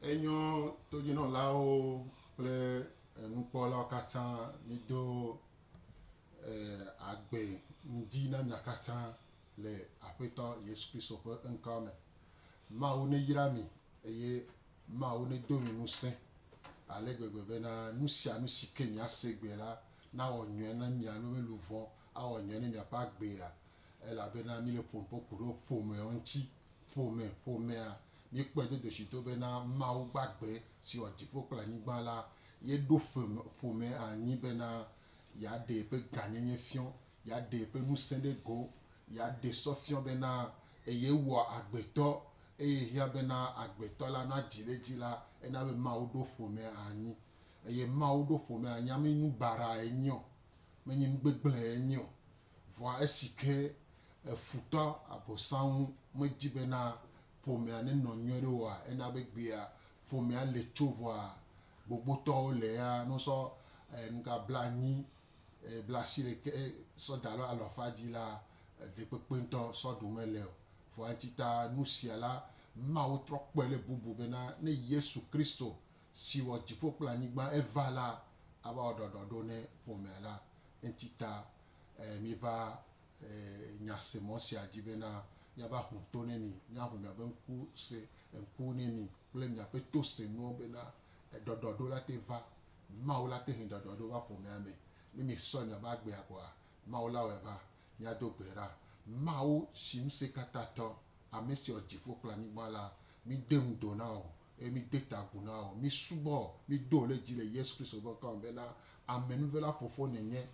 Enyo todzinɔlawo kple nukpɔlawo katã mido agbe ŋdi na mia katã le Aƒetɔ Yesu Kristo ƒe ŋkɔ me. Mawu neyra mi eye Mawu nedo mi ŋusẽ ale gbegbe bena nu sia nu si ke miase egbe la nawɔ nyuie na mia ƒe luʋɔ, awɔ nyuie na miaƒe agbea elabena míle ƒom ƒo ku ɖe ƒomewo ŋuti. Ƒome, ƒomea, míekpɔe do dzesi do bena Mawu gbagbe si wɔ dziƒo kple anyigba la ye ɖo ƒeme, ƒome anyi bena yeaɖe yeƒe gãnyenye fiɔ, yeaɖe yeƒe ŋusẽ ɖe go, yeaɖe sɔ fiɔ bena eye wɔ agbetɔ eye hiã bena agbetɔ la nadzi ɖe edzi la, ena be Mawu ɖo ƒomea anyi. Eye Mawu ɖo ƒomea anyi ame nu baɖa enye o, menye nu gbegblẽ enye o. Vɔa esi ke efutɔ Abosam medi bena ƒomea nenɔ nyuie ɖe oa, ena be gbea ƒomea le tso vɔa gbogbotɔwo le ya ne wosɔ nuka blanyi, blasiɖeke sɔ da ɖe alɔfa dzi la, ɖekpekpe ŋutɔ sɔ ɖu mele o. Vɔa eŋuti ta nusia la, Mawu trɔ kpɔe ɖe bubu bena ne Yesu Kristo si wɔ dziƒo kple anyigba eva la, ava wɔ ɖɔɖɔɖo ne ƒomea la. Eŋuti ta míva nyasemɔ sia dzi bena míava hu to ne mi, míaʋu miaƒe ŋku se ŋku ne mi kple miaƒe to senuwo bena ɖɔɖɔɖo la te va. Mawu la te he ɖɔɖɔɖo va ƒomea me. Ne miesɔ miaƒe agbea kɔa, Mawu la wɔe va. Míado gbe ɖa. Mawu si ŋusẽkatãtɔ, ame si wɔ dziƒo kple anyigba la, míde ŋudo na wò eye míde ta agu na wò. Mísubɔ wò, mído wò ɖe dzi le Yesu Kristo ƒe ŋkɔ me bena, Amenuvela Fofo nènye.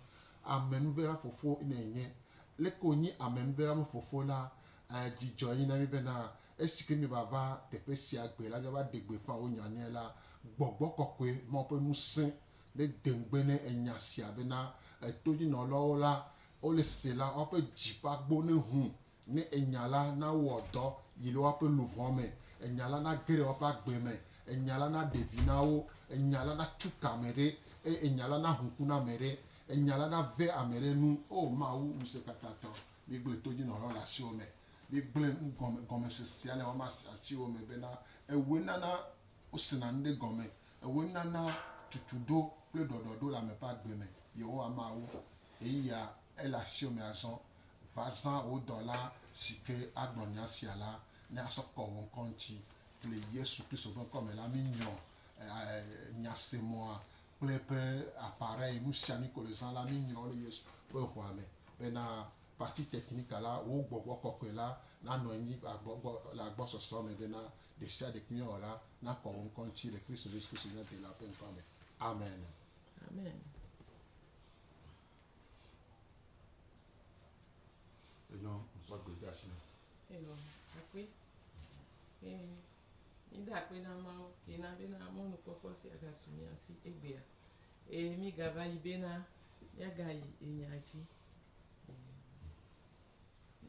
Amenuvela Fofo nènye. Leke wònye amenuvela me Fofo la, ẽ, dzidzɔ enye na mí bena, esi ke míeva va teƒe sia gbe la, míava ɖe gbeƒã wò nya nyui la, Gbɔgbɔ Kɔkɔe, Mawu ƒe ŋusẽ, nede ŋugbe ne enya sia bena, etodzinɔlawo la, wole se la, woaƒe dzi ƒe agbo nehu Ne enya la nawɔ dɔ yi le woaƒe luʋɔ me, enya la nage ɖe woaƒe agbe me, enya la naɖe vi na wo, enya la natu ka ame ɖe, eye enya la nahu ŋku na ame ɖe, enya la nave ame ɖe nu. O Mawu Ŋusẽkatãtɔ, mígblẽ todzinɔlawo le asiwò me. Mígblẽ nu gɔme, gɔmesesea le woama asiwò me bena ewòe nana wosena nu ɖe gɔme, ewòe nana tutuɖo kple ɖɔɖɔɖo le ame ƒe agbe me. Yehowa Mawu, ɣeyiɣia ele asiwò me azɔ. Va zã wò dɔla si ke agblɔ nya sia la ne asɔ kɔ wò ŋkɔ ŋuti. Le Yesu Kristo ƒe ŋkɔ me la, mí nyrɔ nyasemɔa kple eƒe appareil, nusianu ko le zã la, mí nyrɔ le Yesu ƒe ʋua me bena partie technique la, wò gbɔgbɔ kɔkɔe la nanɔ anyi le agbɔsɔsɔ me bena ɖesiaɖe ke míawɔ la nakɔ wò ŋkɔ ŋuti le Kristo Yesu Kristo mía Ɖela ƒe ŋkɔ me. Amen. Amen. Enyɔ ŋsɔ gbe de asi. Enyɔ akpe. Ee, mi da akpe na Mawu ke na bena mɔnukpɔkpɔ sia gasu mía si egbea. Eye mi gava yi bena míagayi enya dzi.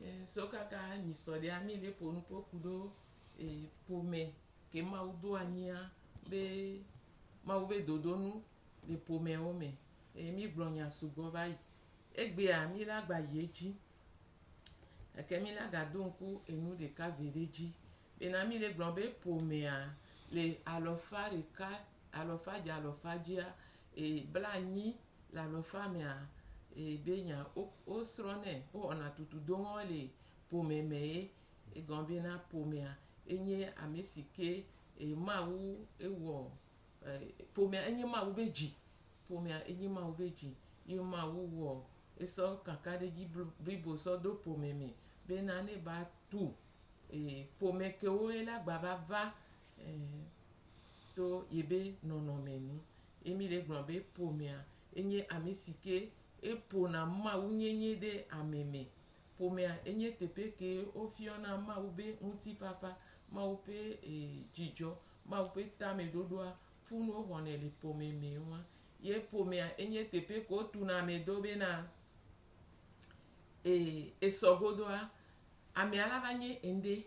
Ee, so kaka nyi sɔ ɖea mi le ƒo nu ƒo ku ɖo ee ƒome ke Mawu do anyia be Mawu be dodonu le ƒomewo me. Eye mígblɔ nya sugbɔ va yi. Egbea míla gba yi edzi. Gake míla gado ŋku enu ɖeka ve ɖe dzi bena míle gblɔ be ƒomea le alɔfa ɖeka, alɔfa dze alɔfa dzia, e blanyi le alɔfa mea, e be nya wo wosrɔ̃nɛ, wowɔna tutudoŋɔ le ƒome me ye. Egɔme bena ƒomea enye ame si ke e Mawu ewɔ e ƒomea enye Mawu be dzi. Ƒomea enye Mawu be dzi ye Mawu wɔ esɔ kakaɖedzi blibo sɔ do ƒome me bena ne ba tu e ƒome kewo ye la gba va va e to yebe nɔnɔme nu. Ye mi le gblɔ be ƒomea enye ame si ke eƒona Mawu nyenye ɖe ame me. Ƒomea enye teƒe ke wofiɔna Mawu be ŋutifafa, Mawu ƒe e dzidzɔ, Mawu ƒe tameɖoɖoa funu woxɔnɛ le ƒome me wa. Ye ƒomea enye teƒe ke wotuna ame do bena e esɔ godoa, amea la va nye ŋɖe,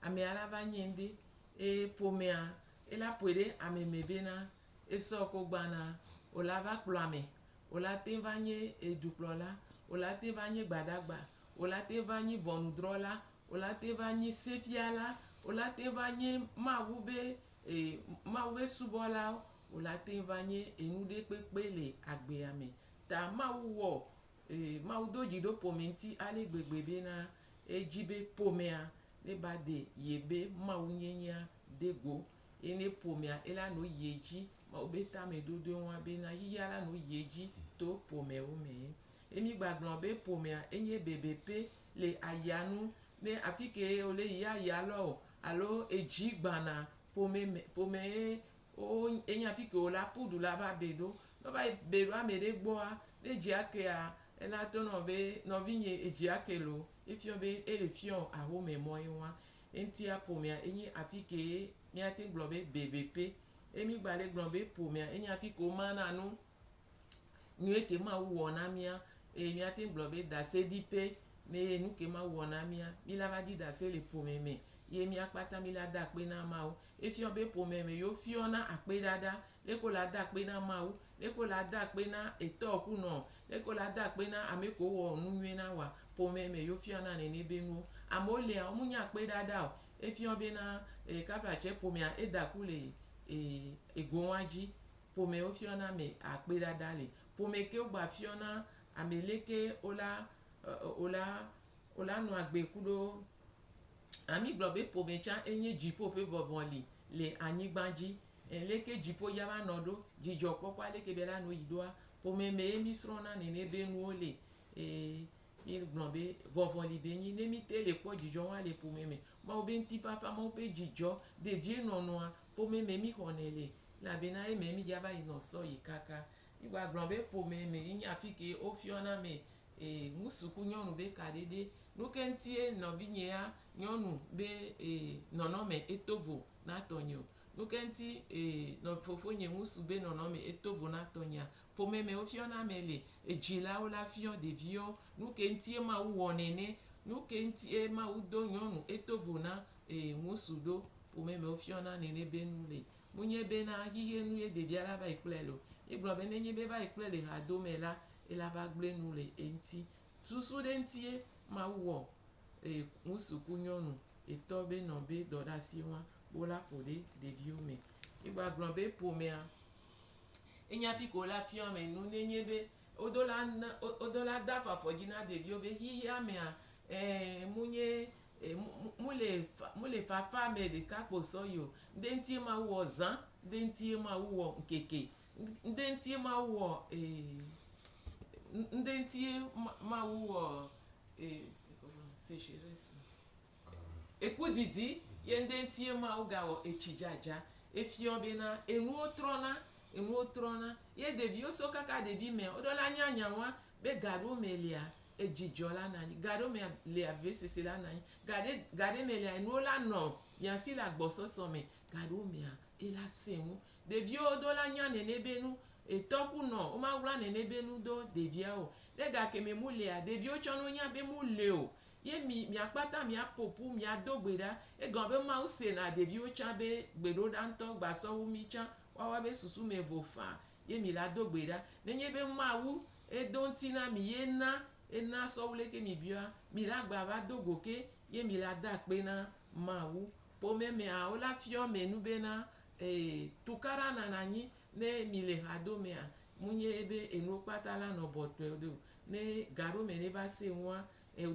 amea la va nye ŋɖe. Eye ƒomea ela ƒoe ɖe ame me bena esɔ ko gbana wola va kplɔ ame, wola te va nye edukplɔla, wola te va nye gbadagba, wola te va nyi ʋɔnudrɔ̃la, wola te va nyi sefiala, wola te va nye Mawu be. E Mawu be subɔlawo wo la teŋ va nye enu ɖe kpekpe le agbea me. Ta Mawu wɔ e Mawu do dzi ɖo ƒome ŋuti ale gbegbe bena edzi be ƒomea ne ba ɖe yebe Mawu nyenyea de go. Ye ne ƒomea ela nɔ yi edzi Mawu be tameɖoɖo wa bena xixia la nɔ yi edzi to ƒomewo me. Ye mi gba gblɔ be ƒomea enye bebeƒe le ayanu ne afi ke wole yi aya lɔ o alo edzi gbana ƒome me ƒome ye wo enye afi ke wola ƒu du la va be ɖo. Ne wova yi be ɖo ame ɖe gbɔa, ne dzia kea ela to nɔ be nɔvinye edzia ke loo. Efiɔ be ele fiɔ ahome mɔ ye wa. Eŋutia ƒomea enye afi ke míate gblɔ be bebeƒe. Ye mi gba le gblɔ be ƒomea enye afi ke womana nu nyuie ke Mawu wɔ na mía eye míate gblɔ be ɖaseɖiƒe ne nu ke Mawu wɔ na mía, mi la va ɖi ɖase le ƒome me ye mía kpata mi la da akpe na Mawu. Efiɔ be ƒome me yewo fiɔna akpeɖaɖa, leke wo la da akpe na Mawu, leke wo la da akpe na etɔ ku nɔ, leke wo la da akpe na ame kewo wɔ nu nyuie na woa, ƒome me yewo fiɔna nene be nuwo. Amewo lia wo nya akpeɖaɖa o. Efiɔ bena e kaflatse ƒomea eda ku le e ego wa dzi. Ƒomewo fiɔna ame akpeɖaɖa le. Ƒome ke wo gba fiɔna ame leke wola wola wola nɔ agbe ku ɖo ami gblɔ be ƒome tsã enye dziƒo ƒe vɔvɔli le anyigba dzi. Leke dziƒo ya va nɔ ɖo, dzidzɔkpɔkpɔ aleke be la nɔ yi ɖoa, ƒome me ye mi srɔ̃na nene be nuwo le. Eye mi gblɔ be vɔvɔli be nyi ne mi te le kpɔ dzidzɔ wa le ƒome me. Mawu be ŋutifafa, Mawu ƒe dzidzɔ, dedienɔnɔa, ƒome me mi xɔnɛ le. Elabena eme mi dza va yi nɔ sɔ yi kaka. Mi gba gblɔ be ƒome me nye afi ke wofiɔna ame e ŋutsu ku nyɔnu be kaɖeɖe. Nu ke ŋutie nɔvinye ya nyɔnu be e nɔnɔme eto vo na tɔnye o. Nu ke ŋuti e nɔ fofonye ŋutsu be nɔnɔme eto vo na tɔnyea, ƒome me wofiɔna ame le. Edzilawo la fiɔ ɖeviwo. Nu ke ŋutie Mawu wɔ nene. Nu ke ŋutie Mawu do nyɔnu eto vo na e ŋutsu ɖo. Ƒome me wofiɔna nene be nu le. Munye bena xixe nu ye ɖevia la va yi kplɔe le o. Mi gblɔ be nenye be va yi kplɔe le hadome la, ela va gblẽ nu le eŋuti. Susu ɖe ŋutie Mawu wɔ e ŋutsu ku nyɔnu etɔ be nɔ be dɔ ɖe asi wa wola ƒo ɖe ɖeviwo me. Mi gba gblɔ be ƒomea enye afi ke wola fiɔ ame nu nenye be wodo la na wodo la da afɔ afɔ dzi na ɖeviwo be xixia mea e munye e mu le mu le fafa me ɖeka kpo sɔ yi o. Ŋɖe ŋutie Mawu wɔ zã, ŋɖe ŋutie Mawu wɔ ŋkeke, ŋɖe ŋutie Mawu wɔ e ŋɖe ŋutie Mawu wɔ e sécheresse. Eku didi ye ŋɖe ŋutie Mawu gawɔ etsi dzadza. Efiɔ bena enuwo trɔna, enuwo trɔna. Ye ɖeviwo so kaka ɖevi mea, woɖo la nya nyawoa be ga ɖewo me lia, edzidzɔ la nɔ anyi. Ga ɖewo mea lia vevesese la nɔ anyi. Ga ɖe ga ɖe me lia enuwo la nɔ miasi le agbɔsɔsɔ me. Ga ɖewo mea ela sẽ ŋu. Ɖeviwo do la nya nene be nu etɔ ku nɔ womawla nene be nu do ɖeviawo o. Ne gake me mu lia, ɖeviwo tsɔ ne wonya be mu le o. Ye mi miakpata miaƒoƒu miado gbe ɖa. Egɔme be Mawu sena ɖeviwo tsã be gbeɖoɖa ŋutɔ gbasɔ wu mi tsã. Woawoa be susu me vo faa ye mi la do gbe ɖa. Nenye be Mawu edo ŋuti na mi ye na ena sɔwu leke mi biɔa, mi la gba va do go ke ye mi la da akpe na Mawu. Ƒome mea wola fiɔ ame nu bena e tukaɖa nana anyi ne mi le hadomea munye be enuwo kpata la nɔ bɔtɔe ɖo. Ne ga ɖewo me ne va se ŋua,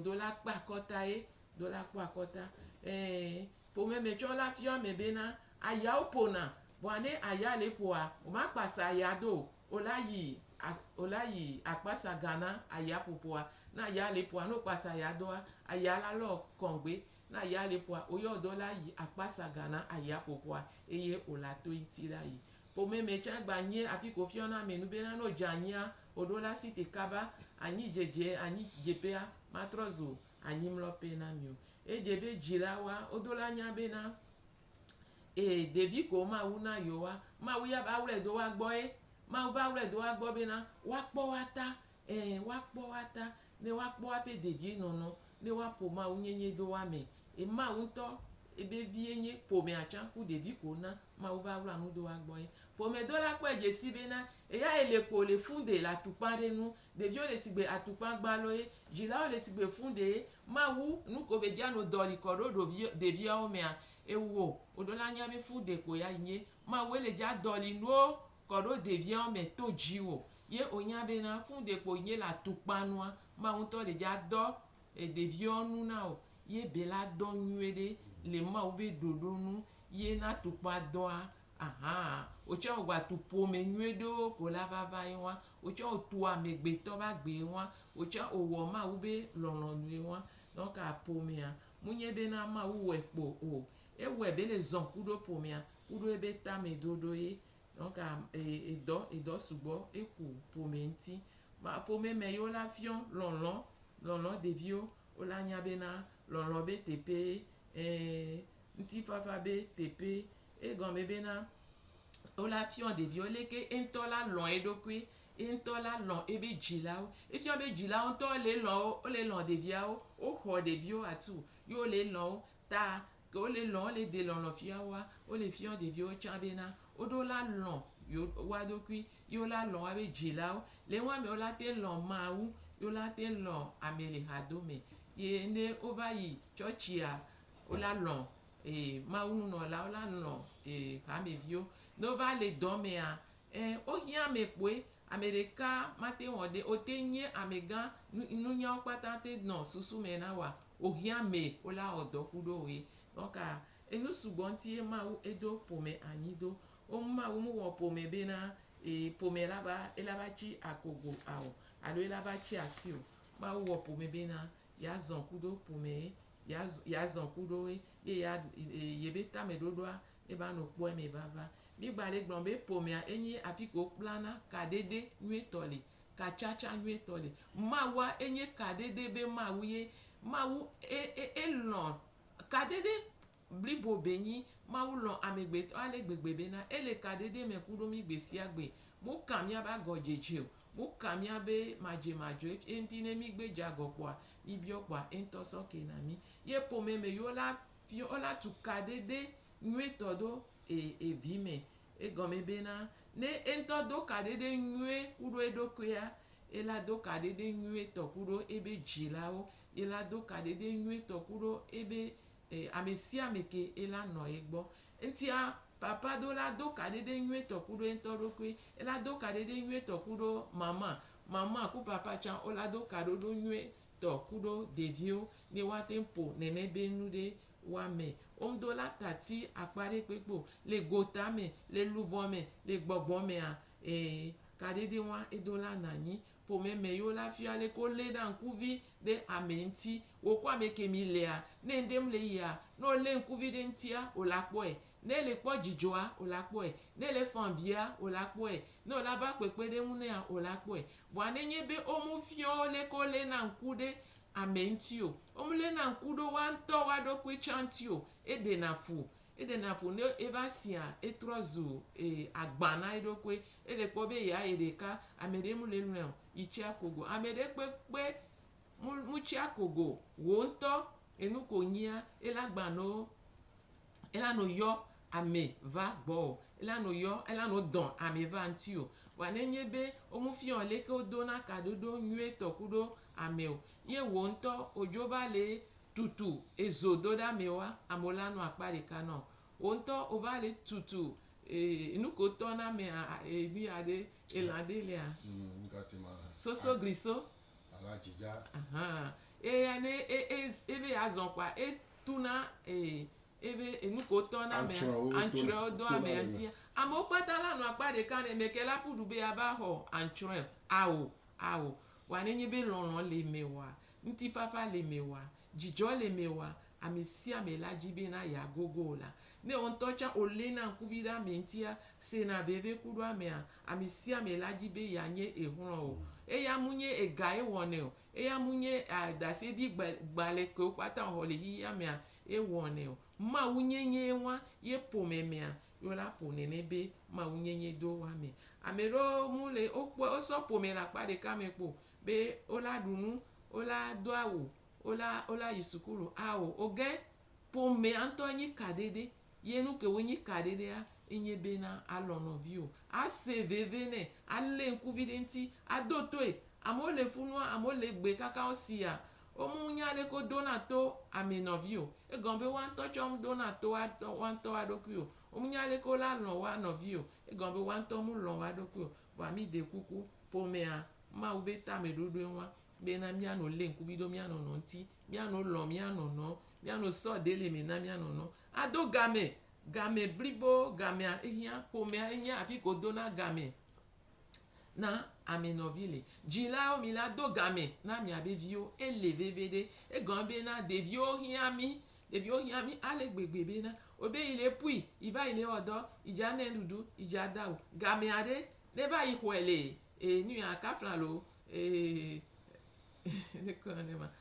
do la kpe akɔta ye, do la kpɔ akɔta. E ƒome me tsɔ la fiɔ ame bena ayawo ƒona vɔa ne aya le ƒoa, woma kpasa aya do o. Wola yi wola yi akpasa ga na aya ƒoƒoa. Ne aya le ƒoa, ne wokpasa aya doa, aya la lɔ kɔŋgbe. Ne aya le ƒoa, woyɔ do la yi akpasa ga na aya ƒoƒoa eye wola to eŋuti la yi. Ƒome me tsã gba nye afi ke wofiɔna ame nu bena ne wodze anyia, woɖo la si te kaba anyi dzedze anyi dzeƒea matrɔ zu anyimlɔƒe na mi o. Edze be dzilawoa, wodo la nya bena e ɖevi ko Mawu na yewoa, Mawu ya va wlɔe do woa gbɔ ye. Mawu va wlɔe do woa gbɔ bena woakpɔ woa ta. E woakpɔ woa ta ne woakpɔ woaƒe dedienɔnɔ, ne woaƒo Mawu nyenye do woa me. E Mawu ŋutɔ Ebe vie nye ƒomea tsã ku ɖevi ko na Mawu va wla nu do woagbɔ ye. Ƒomedola kpɔe dze si bena eya ele ko le funde le atukpa ɖe nu. Ɖeviwo le sigbe atukpa gbalo ye, dzilawo le sigbe funde ye. Mawu nu ko be dza no dɔ li kɔ ɖo ɖovi ɖeviawo mea, ewò woɖo la nya be funde ko ya nye. Mawu ele dza dɔ li nuwo kɔ ɖo ɖeviawo me to dziwò. Ye wonya bena funde kpo nye le atukpa nua, Mawu ŋutɔ le dza dɔ ɖeviawo nu na wò ye be la dɔ nyuie ɖe le Mawu be ɖoɖo nu ye na tukpa dɔa ahan wotsã wògba tu ƒome nyuie ɖewo ko la va va ye wa wotsã wòtu amegbetɔ be agbe wa wotsã wòwɔ Mawu be lɔlɔ̃nu ye wa. Donc ƒomea munye bena Mawu wɔe kpo o ewɔe be le zɔ ku ɖo ƒomea ku ɖo ebe tameɖoɖo ye. Donc edɔ edɔ sugbɔ eku ƒome ŋuti. Ma ƒome me yewo la fiɔ lɔlɔ lɔlɔ ɖeviwo wola nya bena lɔlɔ be teƒe ŋutifafa be teƒe egɔme bena wola fiɔ ɖeviwo leke eŋutɔ la lɔ̃ eɖokui eŋutɔ la lɔ̃ ebe dzilawo. Efia be dzilawo ŋutɔ le lɔ̃ wo wole lɔ̃ ɖeviawo woxɔ ɖeviwo atu ye wole lɔ̃ wo ta ke wole lɔ̃ wole de lɔlɔ fia woa wole fiɔ ɖeviwo tsã bena woɖo la lɔ̃ yewo woa ɖokui ye wola lɔ̃ woabe dzilawo. Le nua me wola te lɔ̃ Mawu ye wola te lɔ̃ ame le hadome ye ne wova yi tsɔtsia wola lɔ̃ Mawu nunɔla wola lɔ̃ hameviwo. Ne wova le dɔ mea wohiã ame kpoe ame ɖeka mate wɔ ɖe wote nye amegã nunyawo kpata te nɔ susu me na woa wohiã ame wola wɔ dɔ ku ɖo woe. Donc enu sugbɔ ŋuti ye Mawu edo ƒome anyi do. Wo Mawu mewɔ ƒome bena ƒome la va ela va tsi akogo ao alo ela va tsi asi o. Mawu wɔ ƒome bena yeazɔ ku ɖo ƒome ye yeazɔ ku ɖo ye ye ya yebe tameɖoɖoa eva nɔ kpɔ eme vava. Mi gba le gblɔ be ƒomea enye afi ke wokplana kaɖeɖe nyuietɔ le, katsatsa nyuietɔ le. Mawua enye kaɖeɖe be Mawu ye. Mawu elɔ̃ kaɖeɖe blibo be nyi. Mawu lɔ̃ amegbetɔ ale gbegbe bena ele kaɖeɖe me ku ɖo mi gbe sia gbe. Moka míabe agɔdzedze o, moka míabe madzemadze eŋuti ne mi gbe dze agɔ kpoa, mi biɔ kpoa eŋutɔ sɔ kena mi. Ye ƒome me yewo la fiɔ wola tu kaɖeɖe nyuietɔ ɖo evi me. Egɔme bena ne eŋutɔ do kaɖeɖe nyuie ku ɖo eɖokuia, ela do kaɖeɖe nyuietɔ ku ɖo ebe dzilawo, ela do kaɖeɖe nyuietɔ ku ɖo ebe ame sia ame ke ela nɔ egbɔ. Ŋutia papa do la do kaɖeɖe nyuietɔ ku ɖo eŋutɔ ɖokui, ela do kaɖeɖe nyuietɔ ku ɖo mama, mama ku papa tsã wola do kaɖoɖo nyuietɔ ku ɖo ɖeviwo ne woate ƒo nene be nu ɖe woame. Woŋdo la tati akpa ɖe kpekpe o le gota me, le luʋɔ me, le gbɔgbɔ mea kaɖeɖe wa edo la nɔ anyi. Ƒome me yewo la fia leke wolé ɖa ŋkuvi ɖe ame ŋuti. Wò ku ame ke mi lea, ne ŋɖe mele yia, ne wolé ŋkuvi ɖe ŋutia, wòla kpɔe. Ne ele kpɔ dzidzɔa, wòla kpɔe. Ne ele fɔ via, wòla kpɔe. Ne wòla va kpekpe ɖe ŋu nɛa, wòla kpɔe. Vɔa nenye be womefiɔ wo leke woléna ŋku ɖe ame ŋuti o, womeléna ŋku ɖe woa ŋutɔ woa ɖokui tsã ŋuti o, eɖena fu. Eɖena fu ne eva sia, etrɔ zu agba na eɖokui. Ele kpɔ be ya ye ɖeka, ame ɖe mele lɔ̃e o, yi tsi akogo. Ame ɖe kpekpe mutsi akogo. Wò ŋutɔ enu ko nyia, ela gba no ela no yɔ ame va gbɔwò. Ela no yɔ ela no dɔn ame va ŋutiwò. Vɔa nenye be womefiɔ leke wodona kadodo nyuietɔ ku ɖo ame o ye wò ŋutɔ wòdzo va le tutu ezo do ɖe amewoa, amewo la nɔ akpa ɖeka nɔ. Wò ŋutɔ wova le tutu nu ke wotɔ na amea nu ya ɖe elã ɖe lia. Soso gliso. Alo adzidza. Ahan. Eya ne ebe yeazɔ kpoa etuna ebe enu ke wotɔ na amea antsrɔewo do amea ŋutia. Amewo kpata la nɔ akpa ɖeka ne meke la ƒu du be yeava xɔ antsrɔe ao ao. Vɔa nenye be lɔlɔ le mewòa, ŋutifafa le mewòa, dzidzɔ le mewòa, ame sia ame la dzi bena yeagogo la. Ne wò ŋutɔ tsã woléna ŋkuvi ɖe ame ŋutia, sena veve ku ɖo amea, ame sia ame la dzi be yeanye exlɔ̃ o. Eya mu nye ega ye wɔnɛ o. Eya mu nye ɖaseɖi gbalẽ kewo kpata wòxɔ le xexea mea ewɔnɛ o. Mawu nyenye wa ye ƒome mea ye wola ƒo nene be Mawu nyenye do woa me. Ame ɖewo mu le wokpɔ wosɔ ƒome le akpa ɖeka me kpo be wola ɖu nu, wola do awu, wola wola yi sukulu. Ao woge. Ƒomea ŋutɔ nyi kaɖeɖe. Ye nu ke wonyi kaɖeɖea, enye bena alɔ̃ nɔviwò, ase veve nɛ, alé ŋkuvi ɖe eŋuti, ado toe. Amewo le funua, amewo le egbe kaka wosia, womu nya leke wodona to ame nɔvi o. Egɔme be woa ŋutɔ tsɛ womedona to woa ŋutɔ woa ɖokui o. Womu nya leke wola lɔ̃ woa nɔvi o. Egɔme be woa ŋutɔ wolɔ̃ woa ɖokui o. Vɔa mi de kuku, ƒomea, Mawu be tameɖoɖoe wa bena míanɔ lé ŋkuvi ɖo mía nɔnɔ ŋuti, míanɔ lɔ̃ mía nɔnɔ, míanɔ sɔ ɖe le me na mía nɔnɔ. Ado game, game blibo, gamea ehiã, ƒomea enye afi ke wodona game na ame nɔvi le. Dzilawo mi la do game na miabe viwo, ele veve ɖe. Egɔme bena ɖeviwo hiã mí, ɖeviwo hiã mí ale gbegbe bena wobe yi le ƒui, yi va yi le wɔ dɔ, yi dza nɛ nuɖuɖu, yi dza da awu. Gamea ɖe, ne va yi xɔe le e nu ya kafla lo e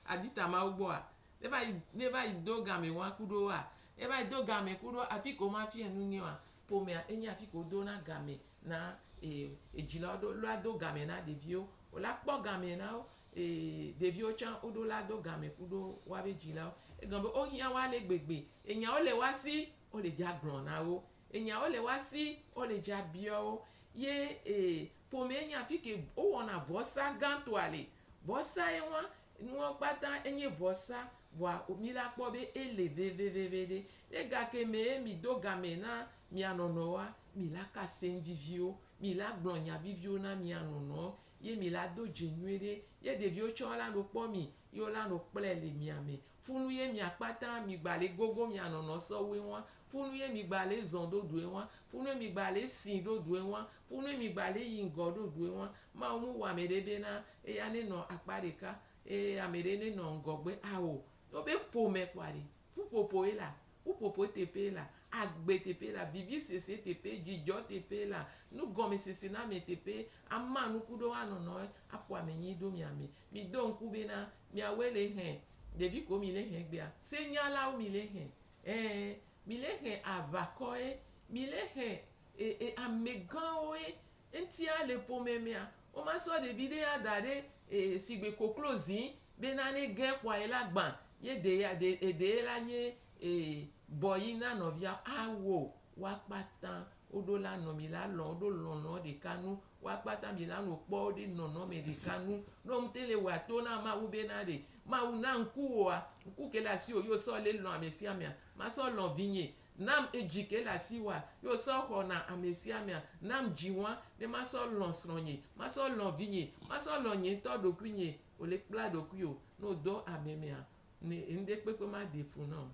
aditamawo gbɔa, ne va yi ne va yi do game wa ku ɖo wa, ne va yi do game ku ɖo afi ke woma fia nu nɛ oa, ƒomea enye afi ke wodona game na e edzilawo ɖo la do game na ɖeviwo. Wola kpɔ game na wo e ɖeviwo tsã woɖo la do game ku ɖo woabe dzilawo. Egɔme be wohiã wo ale gbegbe. Enyawo le woa si, wole dza gblɔ na wo. Enyawo le woa si, wole dza biɔ wo. Ye e ƒome nye afi ke wowɔna vɔsa gãtɔa le. Vɔsa ye wa, nuwo kpata enye vɔsa vɔa mi la kpɔ be ele veveveve ɖe. Ne gake me mi do game na mia nɔnɔwoa, mi la ka asem viviwo, mi la gblɔ nya viviwo na mia nɔnɔwo ye mi la do dze nyuie ɖe. Ye ɖeviwo tsɛ wola nɔ kpɔ mi ye wola nɔ kplɛ le mia me. Funu ye mia kpata mi gba le gogo mia nɔnɔ sɔwoe wa. Funu ye mi gba le zɔn ɖo ɖoe wa. Funu ye mi gba le si ɖo ɖoe wa. Funu ye mi gba le yi ŋgɔ ɖo ɖoe wa. Mawu mu wɔ ame ɖe bena eya nenɔ akpa ɖeka eye ame ɖe nenɔ ŋgɔgbe awo. Wobe ƒome kpoa ɖe, ƒuƒoƒo ye la, ƒuƒoƒo teƒe la, agbe teƒe la, vivisese teƒe, dzidzɔ teƒe la, nugɔmesese na ame teƒe, ama nuku ɖo woanɔnɔ aƒo ame nyi ɖo mia me. Mi do ŋku bena miawoe le hẽ, ɖevi ko mi le hẽ gbea, senyalawo mi le hẽ. Ɛɛ, mi le hẽ aʋakɔe, mi le hẽ e e amegãwoe. Ŋutia le ƒome mea, womasɔ ɖevi ɖe ada ɖe e sigbe koklozi bena ne ge kpoa ye la gbã ye ɖe ya ɖe eɖe la nye e bɔyi na nɔvia awo woa kpata woɖo la nɔ mi la lɔ̃ woɖo lɔlɔ̃ ɖeka nu woa kpata mi la nɔ kpɔ wo ɖe nɔnɔme ɖeka nu. Ne woŋte le wɔa to na Mawu bena ɖe Mawu na ŋku woa, ŋku ke le asiwò ye wosɔ le lɔ̃ ame sia amea, masɔ lɔ̃ vinye nam edzi ke le asiwòa ye wosɔ xɔna ame sia amea, nam dziwɔa ne masɔ lɔ̃ srɔ̃nye, masɔ lɔ̃ vinye, masɔ lɔ̃ nye ŋutɔ ɖokuinye wòle kpla ɖokuiwò ne wòdo ame mea, ne ŋɖe kpekpe ma ɖe fu na o.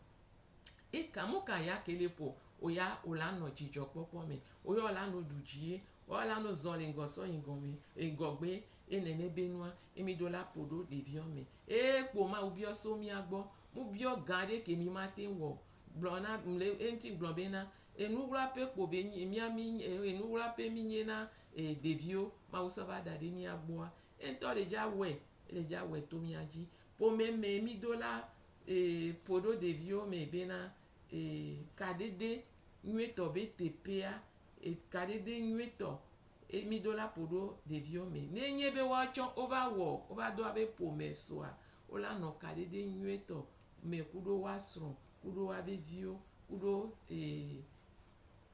Eka mu ka ya ke le ƒo, oya wòla nɔ dzidzɔkpɔkpɔ me, oya wòla nɔ ɖu dzie, oya wòla nɔ zɔ le ŋgɔ sɔ yi ŋgɔme, ŋgɔgbe ye nene be nua ye mi ɖo la ƒo ɖo ɖeviwo me. Eye kpo Mawu biɔ so mía gbɔ, mu biɔ gã ɖe ke mi mate ŋu wɔ o. Gblɔ na le eŋuti gblɔ bena enuwlaƒe kpo be mía mi enuwlaƒe mi nye na e ɖeviwo Mawu sɔ va da ɖe mía gbɔa. Ye ŋutɔ le dza wɔe, ele dza wɔe to mía dzi. Ƒome me mi do la e ƒo ɖo ɖeviwo me bena e kaɖeɖe nyuietɔ be teƒea, e kaɖeɖe nyuietɔ ye mi do la ƒo ɖo ɖeviwo me. Ne nye be woatsɔ wova wɔ wova do abe ƒome sɔa, wola nɔ kaɖeɖe nyuietɔ me ku ɖo woa srɔ̃, ku ɖo woabe viwo, ku ɖo e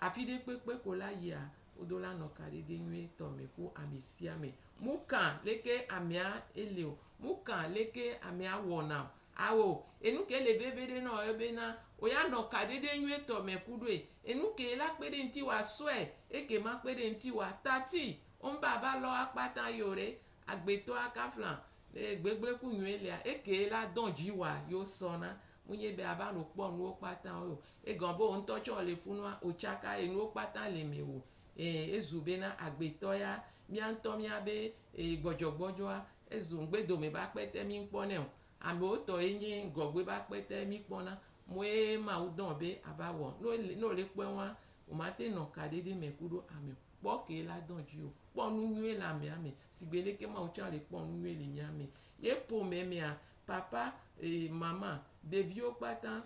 afi ɖe kpekpe ko la yia, wodo la nɔ kaɖeɖe nyuietɔ me ku ame sia ame. Mu ka leke amea ele o, mu ka leke amea wɔna o. Awo, enu ke le veve ɖe nɔ ye bena oya nɔ kaɖeɖe nyuietɔ me ku ɖoe. Enu ke la kpe ɖe ŋuti wòa sɔe, eke ma kpe ɖe ŋuti wòa tati. Womba va lɔ akpata yi o ɖe. Agbetɔa kafla le gbegble ku nyuie lea, eke la dɔn dzi wòa yewo sɔna. Munye be ava nɔ kpɔ nuwo kpata o. Egɔme be wò ŋutɔ tsɛ wòle funua, wòtsaka enuwo kpata le me o. E ezu bena agbetɔ ya, mía ŋutɔ míabe e gbɔdzɔgbɔdzɔa, ezu ŋgbedome be akpete mi ŋkpɔnɛ o. Amewo tɔ ye nye ŋgɔgbe be akpete mi kpɔna. Moe Mawu dɔn be ava wɔ. Ne wòle kpɔe wa, wòmate nɔ kaɖeɖe me ku ɖo ame o. Kpɔ ke la dɔn dzi o. Kpɔ nu nyuie le amea me. Sigbe leke Mawu tsã le kpɔ nu nyuie le mía me. Ye ƒome mea, papa, e mama, ɖeviwo kpata,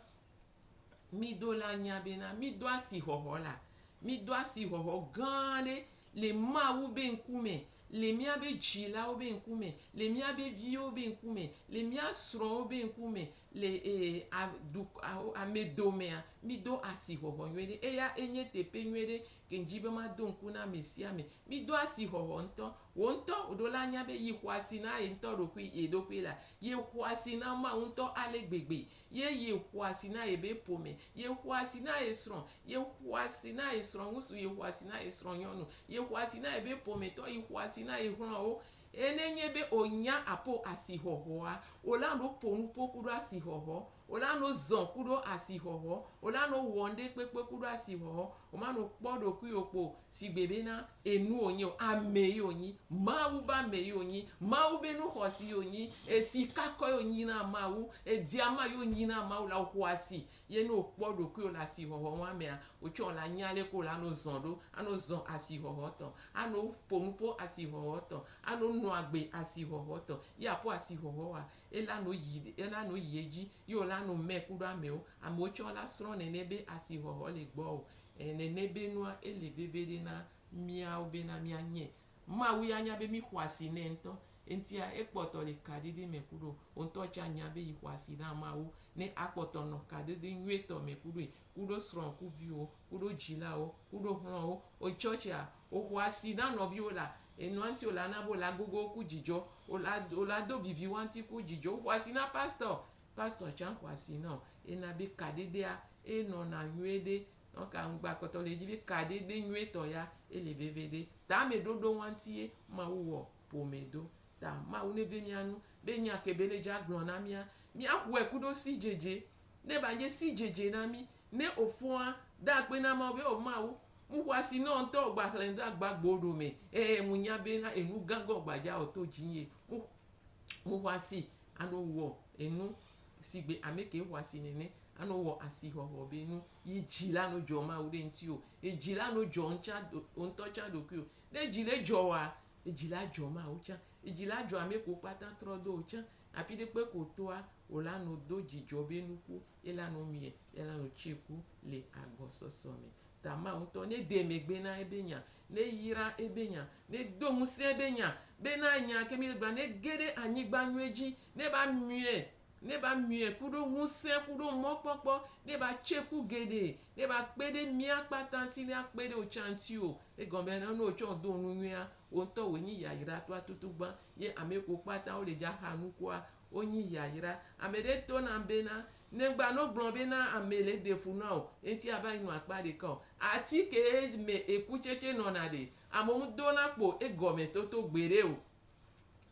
mi do la nya bena mi do asixɔxɔ la, mi do asixɔxɔ gã ɖe le Mawu be ŋkume. Le míabe dzilawo be ŋkume, le míabe viwo be ŋkume, le mía srɔ̃wo be ŋkume, le ee a du ame domea, mído asixɔxɔ nyuie ɖe. Eya enye teƒe nyuie ɖe ke ŋdzi be mado ŋku na ame sia ame. Mído asixɔxɔ ŋutɔ. Wò ŋutɔ wòɖo la nya be yi xɔ asi na ye ŋutɔ ɖokui ye ɖokui la. Ye xɔ asi na Mawu ŋutɔ ale gbegbe. Ye ye xɔ asi na ye be ƒome. Ye xɔ asi na ye srɔ̃. Ye xɔ asi na ye srɔ̃ ŋutsu. Ye xɔ asi na ye srɔ̃ nyɔnu. Ye xɔ asi na ye be ƒometɔ. Ye xɔ asi na ye xlɔ̃wo. Ene nye be wonya apo asixɔxɔa, wola no ƒo nuƒo ku ɖo asixɔxɔ, wola no zɔ ku ɖo asixɔxɔ, wola no wɔ ŋɖe kpekpe ku ɖo asixɔxɔ, woma no kpɔ ɖokuiwò kpo sigbe bena enu wònye o, ame ye wònyi, Mawu be ame ye wònyi, Mawu be nuxɔasi ye wònyi, esikakɔ ye wònyi na Mawu, ediama ye wònyi na Mawu la wòxɔ asi. Ye ne wòkpɔ ɖokuiwò le asixɔxɔ ŋua mea, wòtsɔ la nya leke wòle ano zɔ ɖo, ano zɔ asixɔxɔtɔ, ano ƒo nuƒo asixɔxɔtɔ, ano nɔ agbe asixɔxɔtɔ. Ye aƒo asixɔxɔ wa, ela no yi ela no yi edzi ye wòla no mɛ ku ɖo amewo. Amewo tsɔ la srɔ̃ nene be asixɔxɔ le gbɔwò. Nene be nua ele veve ɖe na míawo bena míanye. Mawu ya nya be míxɔ asi nɛ ŋutɔ. Eŋutia ekpɔtɔ le kadodo me ku ɖo. Wò ŋutɔ tsã nya be yi xɔ asi na Mawu. Ne akpɔtɔ nɔ kadodo nyuietɔ me ku ɖoe, ku ɖo srɔ̃ ku viwo, ku ɖo dzilawo, ku ɖo xlɔ̃wo. Wo tsɔtsia, woxɔ asi na nɔviwo la, enua ŋuti wòla na be wòla gogo ku dzidzɔ, wòla wòla do vivi woa ŋuti ku dzidzɔ. Woxɔ asi na pastor, pastor tsã xɔ asi na wò. Ena be kadodoa enɔna nyuie ɖe. Donc ŋgba kpɔtɔ le edzi be kadodo nyuietɔ ya ele veve ɖe. Tameɖoɖo ŋua ŋuti ye Mawu wɔ ƒome do. Ta Mawu neve mía nu be nya ke be le dza gblɔ na mía, míaxɔe ku ɖo sidzedze. Ne ba nye sidzedze na mí, ne wòfɔa, da akpe na Mawu be o Mawu, mu xɔ asi na wò ŋutɔ wò gba xlẽ do agbagbo ɖo me. Eye mu nya be na enu gãgã wò gba dza wɔ to dzinye. Mu mu xɔ asi ano wɔ enu sigbe ame ke xɔ asi nene. Ano wɔ asixɔxɔ be nu yi dzi la no dzɔ Mawu ɖe ŋuti o. Edzi la no dzɔ ŋutsa wò ŋutɔ tsã ɖokuiwò. Ne dzi le dzɔ wòa, edzi la dzɔ Mawu tsã. Edzi la dzɔ ame kewo kpata trɔ do wò tsã. Afi ɖe kpe ko toa, wò la no do dzidzɔ be nuku, ye la no mie, ye la no tsi ku le agbɔsɔsɔ me. Ta Mawu ŋutɔ ne de megbe na ebe nya, ne yra ebe nya, ne do ŋusẽ ebe nya, bena nya ke mi le gblɔa ne ge ɖe anyigba nyuie dzi, ne ba mie, ne ba mie ku ɖo ŋusẽ ku ɖo mɔkpɔkpɔ, ne ba tse ku geɖe, ne ba kpe ɖe mía kpata ŋuti, ne akpe ɖe wò tsã ŋuti o. Egɔme be ne wotsɔ do nu nyuia, wò ŋutɔ wòe nyi yayra toa tutugbã ye ame kewo kpata wole dza xa nukua, wonyi yayra. Ame ɖe to nam bena, ne gba no gblɔ bena ame le ɖe fu na wò, eŋuti ava yi nɔ akpa ɖeka o. Ati ke me ekutsetse nɔna ɖe, amewo ŋdona kpo egɔme toto gbeɖe o.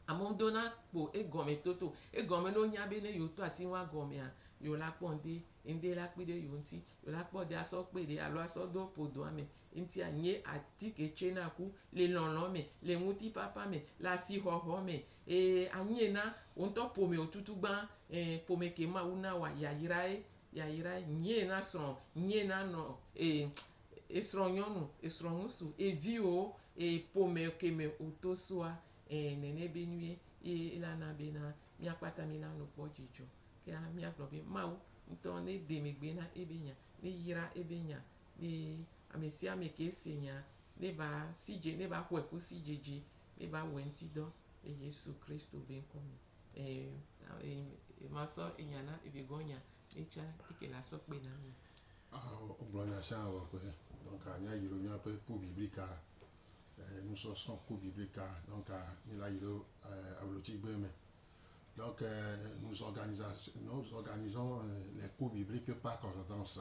Amewo dona kpo egɔme toto. Egɔme ne wonya be ne yewo to ati ŋua gɔmea, yewo la kpɔ ŋde, ŋde la kpi ɖe yewo ŋuti. Yewo la kpɔ ŋde asɔ kpe ɖe alo asɔ do ƒodoa me. Ŋutia nye atike tse na ku le lɔlɔ me, le ŋutifafa me, le asixɔxɔ me. Eye anyie na wò ŋutɔ ƒome wò tutugbã. Ẽ ƒome ke Mawu na wòa, yayrae, yayrae. Nyee na srɔ̃, nyee na nɔ e esrɔ̃ nyɔnu, esrɔ̃ ŋutsu, eviwòwo, e ƒome ke me wòto soa, e nene be nue ye ela na bena mía kpata mí la no kpɔ dzidzɔ. Kea míagblɔ be Mawu ŋutɔ ne de megbe na ebe nya, ne yra ebe nya, ne ame sia ame ke se nya, ne va sidze, ne va xɔe ku sidzedze, ne va wɔe ŋuti dɔ le Yesu Kristo be ŋkɔ me. E, e, masɔ enya na evegɔ nya ne tsa eke la sɔ kpe na mi. Wogblɔ nya sia wɔ ƒe donc míayi ɖo míaƒe cours biblique nusɔsrɔ̃ cours biblique donc mi la yi ɖo ablotsigbe me. Donc nous organisons les cours bibliques par correspondance.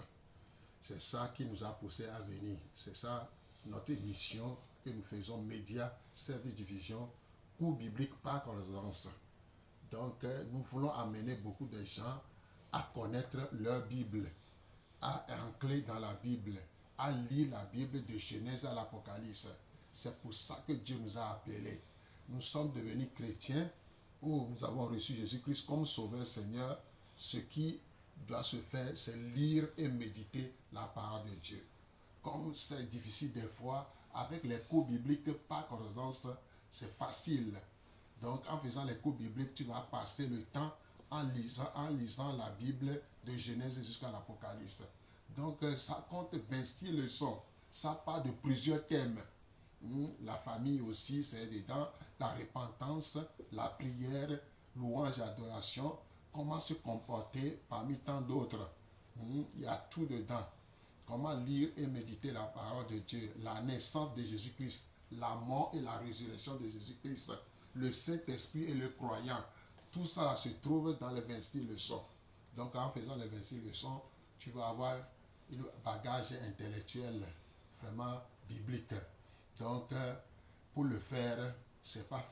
C'est ça qui nous a poussé à venir. C'est ça notre mission que nous faisons, Média Service Division, cours biblique par correspondance. Donc nous voulons amener beaucoup de gens à connaître leur Bible, à entrer dans la Bible, à lire la Bible de Genèse à l'Apocalypse. C'est pour ça que Dieu nous a appelés. Nous sommes devenus chrétiens où nous avons reçu Jésus-Christ comme Sauveur Seigneur. Ce qui doit se faire, c'est lire et méditer la parole de Dieu. Comme c'est difficile des fois, avec les cours bibliques par correspondance, c'est facile. Donc, en faisant les cours bibliques, tu vas passer le temps en lisant la Bible de Genèse jusqu'à l'Apocalypse. Donc, ça compte 26 leçons. Ça part de plusieurs thèmes. La famille aussi, c'est dedans. La repentance, la prière, louange, adoration, comment se comporter parmi tant d'autres. Il y a tout dedans. Comment lire et méditer la parole de Dieu, la naissance de Jésus-Christ, la mort et la résurrection de Jésus-Christ, le Saint-Esprit et le croyant. Tout ça là, se trouve dans les 26 leçons. Donc en faisant les 26 leçons, tu vas avoir un bagage intellectuel vraiment biblique. Donc pour le faire, ce n'est pas,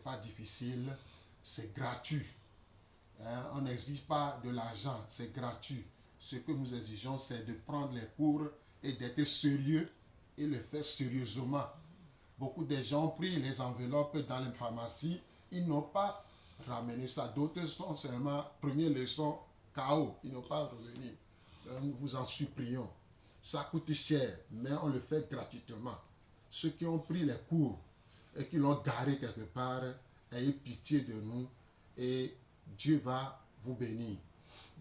pas difficile, c'est gratuit. Hein, on n'exige pas de l'argent, c'est gratuit. Ce que nous exigeons, c'est de prendre les cours et d'être sérieux et le faire sérieusement. Beaucoup de gens ont pris les enveloppes dans les pharmacies, ils n'ont pas ramené ça. D'autres sont seulement première leçon, KO, ils n'ont pas revenu. Nous vous en supplions. Ça coûte cher, mais on le fait gratuitement. Ceux qui ont pris les cours et qui l'ont garé quelque part, ayez pitié de nous et Dieu va vous bénir.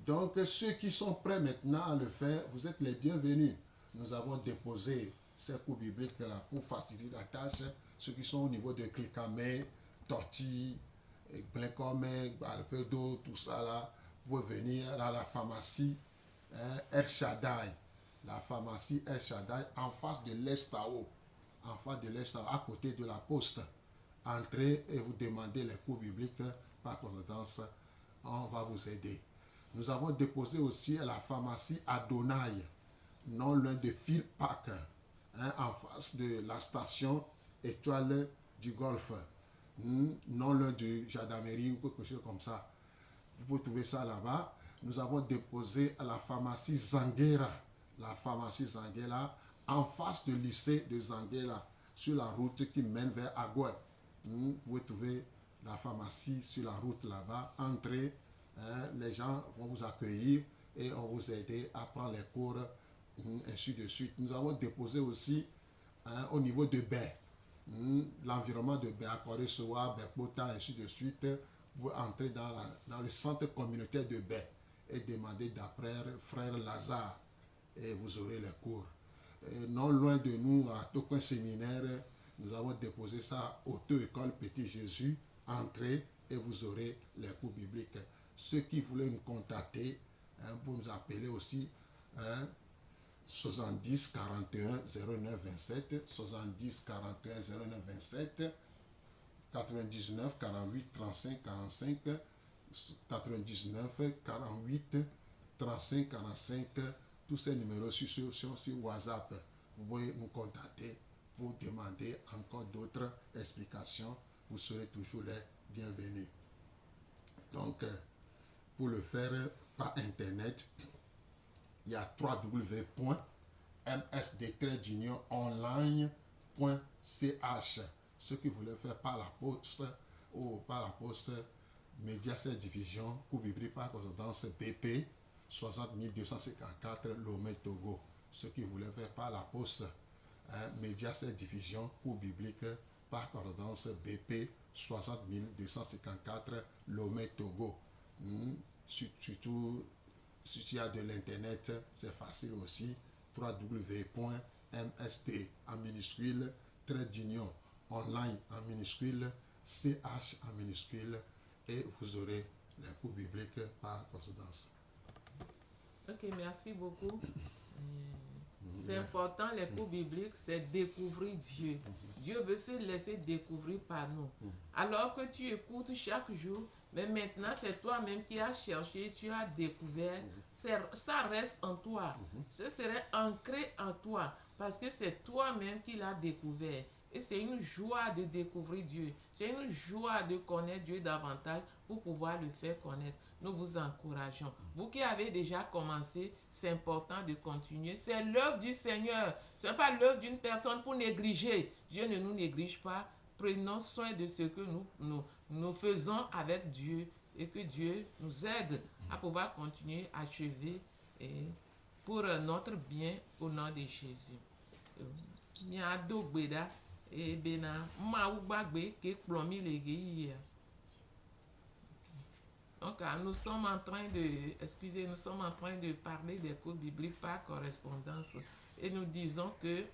Donc, ceux qui sont prêts maintenant à le faire, vous êtes les bienvenus. Nous avons déposé ces cours bibliques-là pour faciliter la tâche. Ceux qui sont au niveau de Klikamé, Tortille, Blinkome, Balpedo, tout ça là, vous pouvez venir à la pharmacie, hein, El Shaddai. La pharmacie El Shaddai en face de l'Estao. En face de l'Estao, à côté de la poste. Entrez et vous demandez les cours bibliques. Par conséquence, on va vous aider. Nous avons déposé aussi à la pharmacie Adonai, non loin de Phil Park, hein, en face de la station Étoile du Golfe, non loin du gendarmerie ou quelque chose comme ça. Vous pouvez trouver ça là-bas. Nous avons déposé à la pharmacie Zanguera, la pharmacie Zanguera, en face du lycée de Zanguera, sur la route qui mène vers Agoué. Vous pouvez trouver la pharmacie sur la route là-bas. Entrez, hein, les gens vont vous accueillir et on vous aider à prendre les cours, ainsi de suite. Nous avons déposé aussi, hein, au niveau de Baie, l'environnement de Baie, Akoresoa, Bekpota, ainsi de suite. Vous pouvez entrer dans le centre communautaire de Baie et demander d'après frère Lazare et vous aurez les cours. Et non loin de nous, à Tokoin Séminaire, nous avons déposé ça auto-école Petit Jésus. Entrez et vous aurez les cours bibliques. Ceux qui voulaient nous contacter, hein, pour nous appeler aussi, hein, 70 41 09 27, 70 41 09 27, 99 48 35 45, 99 48 35 45, tous ces numéros sont sur WhatsApp. Vous pouvez nous contacter pour demander encore d'autres explications. Vous serez toujours les bienvenus. Donc, pour le faire par Internet, il y a www.msd-online.ch. Ceux qui voulaient faire par la poste ou par la poste, Média 7 Division, cours biblique par correspondance BP 60254 Lomé Togo. Ceux qui voulaient faire par la poste, hein, Média 7 Division, cours biblique par correspondance BP 60254 Lomé Togo. Surtout si tu as de l'internet, c'est facile aussi. www.msd en minuscule, trait d'union online en minuscule, CH en minuscule, et vous aurez les cours bibliques par correspondance. Ok, merci beaucoup. C'est important, les cours bibliques, c'est découvrir Dieu. Dieu veut se laisser découvrir par nous. Alors que tu écoutes chaque jour, mais maintenant c'est toi-même qui as cherché, tu as découvert. Ça reste en toi. Ce serait ancré en toi parce que c'est toi-même qui l'as découvert. Et c'est une joie de découvrir Dieu. C'est une joie de connaître Dieu davantage pour pouvoir le faire connaître. Nous vous encourageons. Vous qui avez déjà commencé, c'est important de continuer. C'est l'œuvre du Seigneur. Ce n'est pas l'œuvre d'une personne pour négliger. Dieu ne nous néglige pas. Prenons soin de ce que nous faisons avec Dieu et que Dieu nous aide à pouvoir continuer à achever et pour notre bien au nom de Jésus. Míado gbe ɖa eye bena Mawu gbagbe ke kplɔ mí le ɣeyiɣia. Donc, nous sommes en train de, excusez, nous sommes en train de parler des cours bibliques par correspondance et nous disons que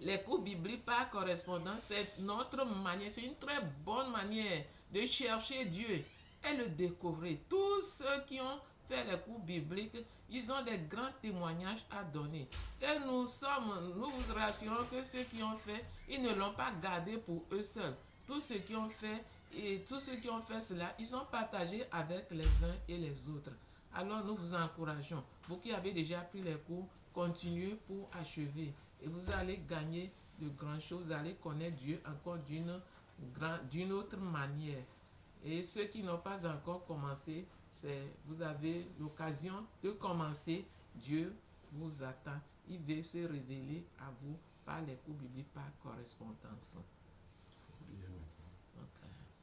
Les cours bibliques par correspondance, c'est notre manière, c'est une très bonne manière de chercher Dieu et le découvrir. Tous ceux qui ont fait les cours bibliques, ils ont des grands témoignages à donner. Et nous sommes, nous vous rassurons que ceux qui ont fait, ils ne l'ont pas gardé pour eux seuls. Tous ceux qui ont fait et tous ceux qui ont fait cela, ils ont partagé avec les uns et les autres. Alors nous vous encourageons. Vous qui avez déjà pris les cours, continuez pour achever. Et vous allez gagner de grandes choses. Vous allez connaître Dieu encore d'une d'une autre manière. Et ceux qui n'ont pas encore commencé, c'est vous avez l'occasion de commencer. Dieu vous attend. Il veut se révéler à vous par les cours bibliques, par correspondance. Ok.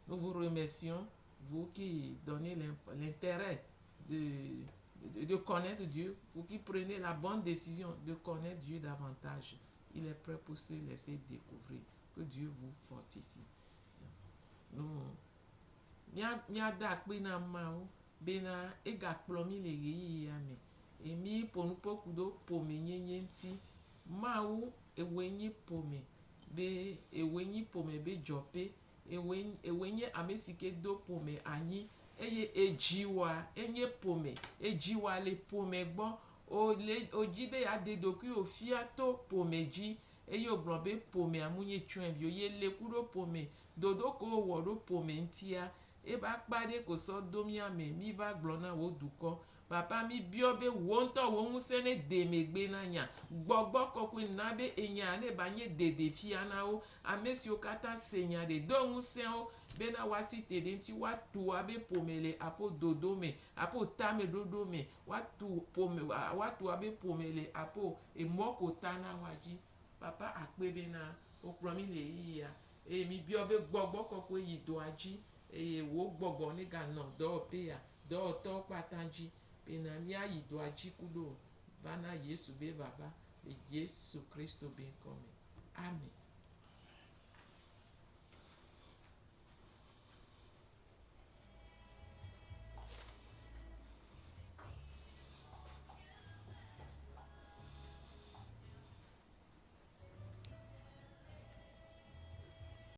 Nous vous remercions, vous qui donnez l'intérêt de connaître Dieu, vous qui prenez la bonne décision de connaître Dieu davantage. Il est prêt pour se laisser découvrir. Que Dieu vous fortifie. Nous, míada akpe na Mawu bena egakplɔ mí le ɣeyiɣi ya me. Eye mí ƒo nu ƒo ku ɖo ƒomenyenye ŋuti. Mawu ewoe nyi ƒome be ewoe nyi ƒome be dzɔƒe. Ewoe ewoe nye ame si ke do ƒome anyi eye edziwoa enye ƒome. Edziwoa le ƒome gbɔ. Wòle wòdzi be yeaɖe ɖokuiwò fia to ƒome dzi eye wògblɔ be ƒomea mu nye tsyɔ̃evi o. Ye le ku ɖo ƒome. Ɖoɖo ke wowɔ ɖo ƒome ŋutia, ebe akpa ɖe ko sɔ do mía me mí va gblɔ na wò dukɔ. Papa mi biɔ be wò ŋutɔ wò ŋusẽ ne de megbe na nya. Gbɔgbɔ kɔkɔe na be enya ne ba nye ɖeɖefia na wo. Ame siwo katã se nya ɖe do ŋusẽ wo bena woasi te ɖe ŋuti woatu woabe ƒome le aƒo dodo me, aƒo tameɖoɖo me, woatu ƒome woatu woabe ƒome le aƒo emɔ ko ta na woa dzi. Papa akpe bena wokplɔ mí le ɣeyiɣi ya eye mi biɔ be gbɔgbɔ kɔkɔe yi dɔa dzi eye wò gbɔgbɔ ne ganɔ dɔwɔƒe ya dɔwɔtɔwo kpata dzi bena míayi dɔa dzi ku ɖo va na Yesu be vava le Yesu Kristo be ŋkɔ me. Amen.